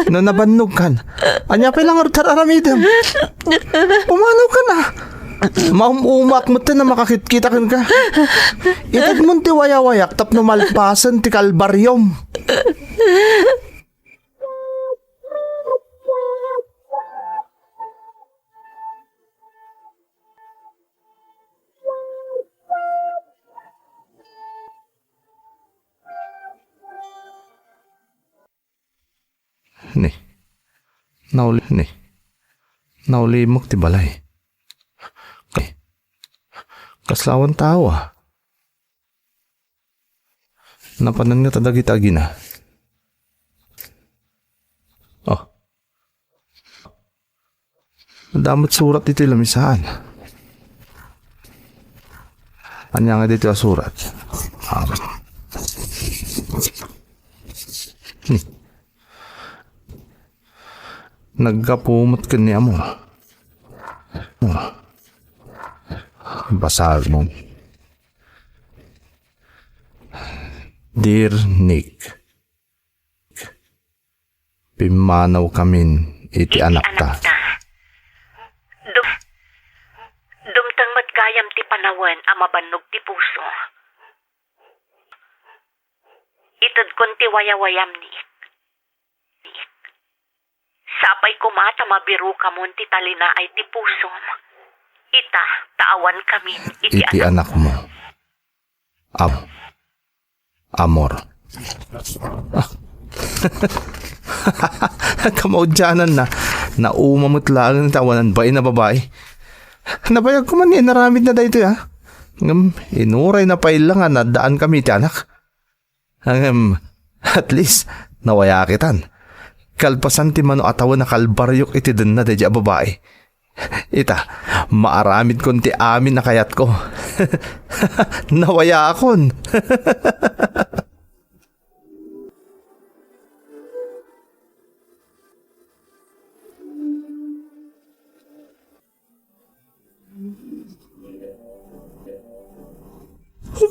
No nabannogkan, ania pay la ngarud ti ar-aramidem? Pumanawkan, a. Maum-umaak metten a makakitkita kenka. Itedmon ti wayawayak tapno malpasen ti kalbariom. Ni, nauli-, ni, naulimek ti balay. Ni, kasla awan tao, a. Napanan ngata dagiti agina. Oh. Adda met surat iti lamisaan. Ania nga ditoy a surat? Um, ni. Naggapu met ken ni Amor. Basaem. Dear Nick, pimmanawkamin iti anakta. Dum-, dumteng met gayam ti panawen a mabannog ti puso. Itedkon ti wayawayam, Nick. Sapay koma ta mabirukamon ti talinaay ti pusom. Ita, ta awankamin iti iti anak-, anakmo. Am-, Amor. Ah. Kamaudiananna, nauma met laeng ti awanan bain a babai. Nabayag koma nga inaramidna daytoy, a. Ngem, inurayna pay la nga naddaankami iti anak. Ngem, at least, nawayakitan. kalpasan ti mano a tawen a kalbariok iti denna daydiay a babai. Ita, maaramidkon ti amin a kayatko. Nawayaakon.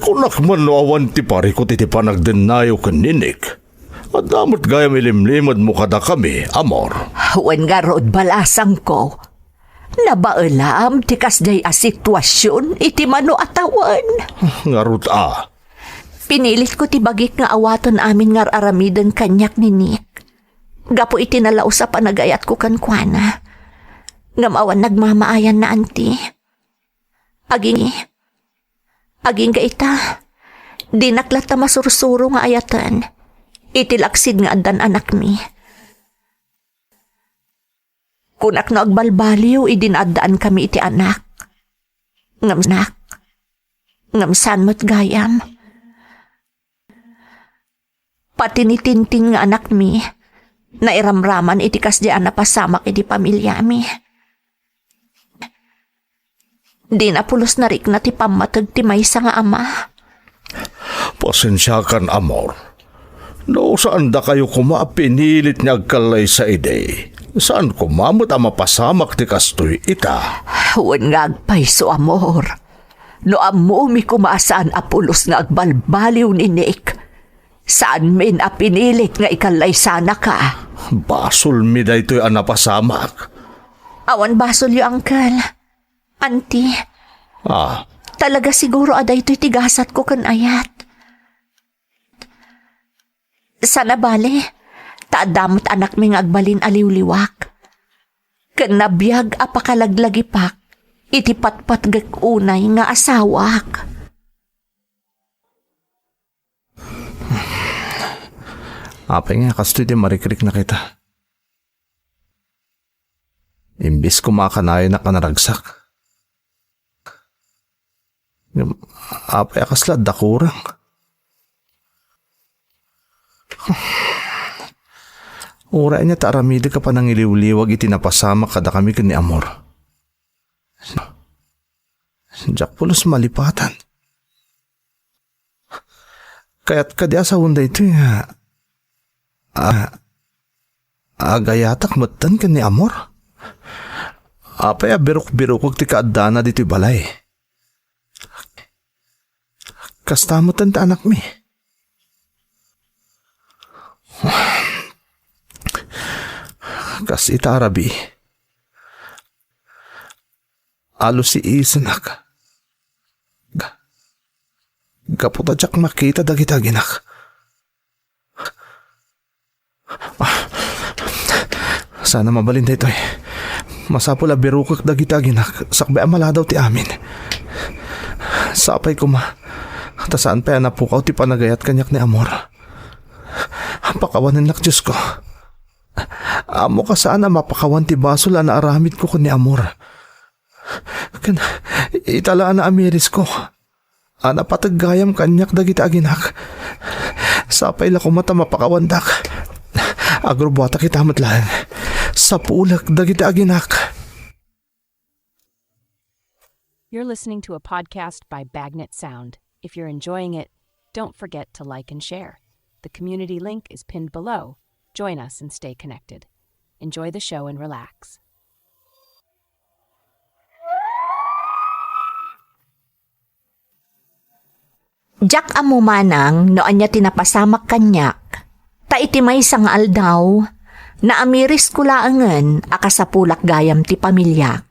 Kunak man no awan ti parikut iti panagdennayo ken ni Nick. Adda met gayam ilimlimedmo kadakami, amor. Wen ngarud, balasangko. Nabaelam ti kasdiay a situasion iti mano a tawen. Ngarud a. Pinilitko ti bagik nga awaten amin nga ar-aramiden kaniak ni Nick. Gapu iti nalaus a panagayatko kenkuana. Ngem awan nagmamaayanna, anti. Aging-, agingga ita, dinak latta masursuro nga ayaten iti laksid nga addan anakmi. Kunak no agbalbaliw idi naaddaankami iti anak. Ngem nak, ngem saan met gayam. Pati ni Tintin nga anakmi, nairamraman iti kasdi a napasamak iti pamiliami. Dina pulos narikna ti pammateg ti maysa nga ama. Pasensiakan, amor. No saan dakayo koma a pinilit nga agkallaysa idi, saan koma met a mapasamak ti kastoy ita. Wen nga agpayso, amor. No ammomi koma a saan a pulos nga agbalbaliw ni Nick, saanmin a pinilit nga ikallaysanaka. Basolmi daytoy a napasamak. Awan basolyo, uncle. Anti. Ah. Talaga siguro a daytoy ti gasatko ken ayat. Saan a bale, ta adda met anakmi nga agbalin a liwliwak. Ken nabiag a pakalaglagipak iti patpatgek unay nga asawak. Apay nga kastoy ti marikriknak ita? Imbes koma a kanayonak a naragsak. Ngem apay a kasla adda kurang? Uray ania ta aramidek a panangiliwliwag iti napasamak kadakami ken ni Amor. Diak pulos malipatan. Kayat kadi a sawen daytoy nga, a, agayatak metten ken ni Amor? Apay a birukbirukek ti kaaddana ditoy balay? Kasta metten ti anakmi. Kas ita a rabii, alusiisenak. Ga-, gapu ta diak makita dagiti aginak. Ah, saan a mabalin daytoy. Masapul a birukek dagiti aginak, sakbay a maladaw ti amin. Sapay koma, ta saan pay a napukaw ti panagayat kaniak ni Amor. Pakawanennak, Diosko. Ammok a saan a mapakawan ti basol a naaramidko ken ni Amor. Ken ita la a naamirisko a napateg gayam kaniak dagiti aginak. Sapay la koma ta mapakawandak. Agrubbuatak ita met laeng. Sapulek dagiti aginak. You're listening to a podcast by Bagnet Sound. If you're enjoying it, don't forget to like and share. The community link is pinned below. Join us and stay connected. Enjoy the show and relax. Diak ammo manang no ania ti napasamak kaniak, ta iti maysa nga aldaw, naamirisko laengen a kasapulak gayam ti pamiliak,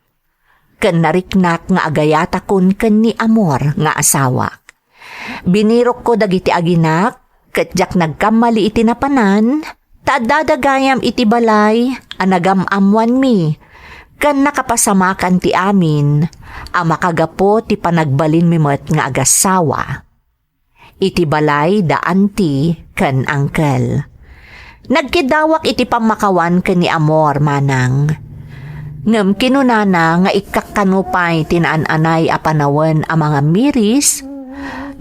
ken nariknak nga agayatakon ken ni Amor nga asawak. Binirokko dagiti aginak, ket diak nagkammali iti napanan, ta addada gayam iti balay a nagam-ammoanmi, ken nakapasamakan ti amin a makagapu ti panagbalinmi met nga agassawa. Iti balay da anti ken angkel. Nagkiddawak iti pammakawan ken ni Amor manang. Ngem kinunana nga ikkak kano pay ti naan-anay a panawen a mangamiris,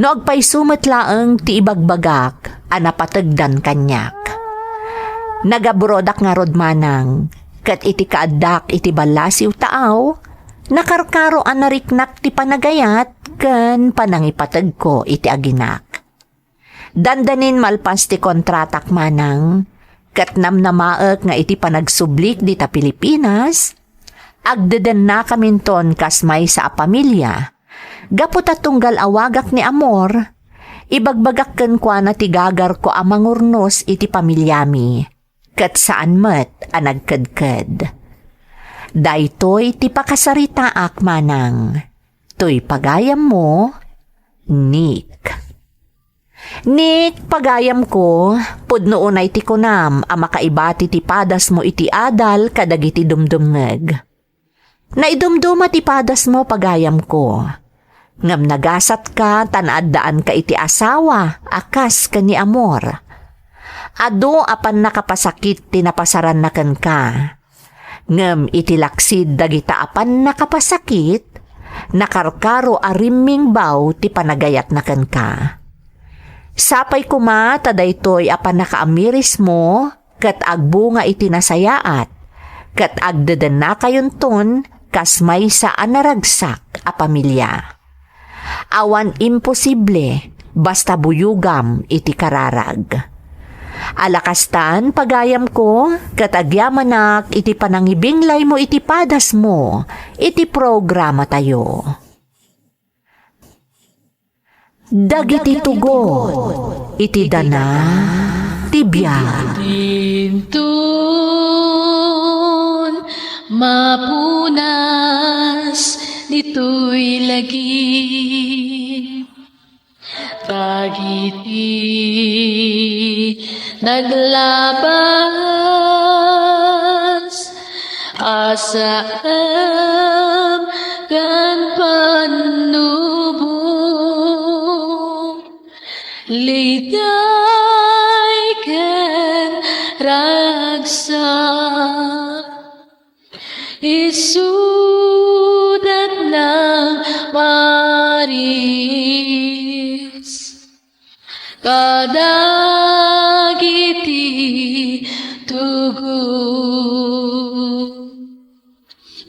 no agpayso met laeng ti ibagbagak a napategdan kaniak. Nagabrodak ngarud manang, ket iti kaaddak iti ballasiw taaw, nakarkaro a nariknak ti panagayat ken panangipategko iti aginak. Dandanin malpas ti kontratak manang, ket namnamaek nga iti panagsublik dita Pilipinas, agdedennakaminton kas maysa a pamilia. Gapu ta tunggal awagak ni Amor, ibagbagak kenkuana ti gagarko a mangurnos iti pamiliami, ket saan met a nagkedked. Daytoy ti pakasaritaak manang. Toy pagayammo, Nick. Nick, pagayamko, pudno unay ti kunam a makaibati ti padasmo iti adal kadagiti dumdumngeg. Naidumduma ti padasmo, pagayamko. Ngem nagasatka ta naaddaanka iti asawa a kas ken ni Amor. Adu a pannakapasakit ti napasaranna kenka. Ngem iti laksid dagita a pannakapasakit, nakarkaro a rimmingbaw ti panagayatna kenka. Sapay koma ta daytoy a pannakaamirismo ket agbunga iti nasayaat, ket agdedennakayonton kas maysa a naragsak a pamilia. Awan imposible, basta buyogam iti kararag. Ala kastan, pagayamko, ket agyamanak iti panangibinglaymo iti padasmo iti programatayo. Dagiti tugot iti dana ti biag. Dinton mapunas ditoy lagip. Dagiti naglabas, asam ken pannubo, ligay ken ragsak. Isudat nang maris kadagiti tugot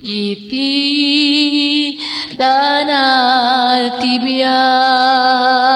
iti dana ti biag.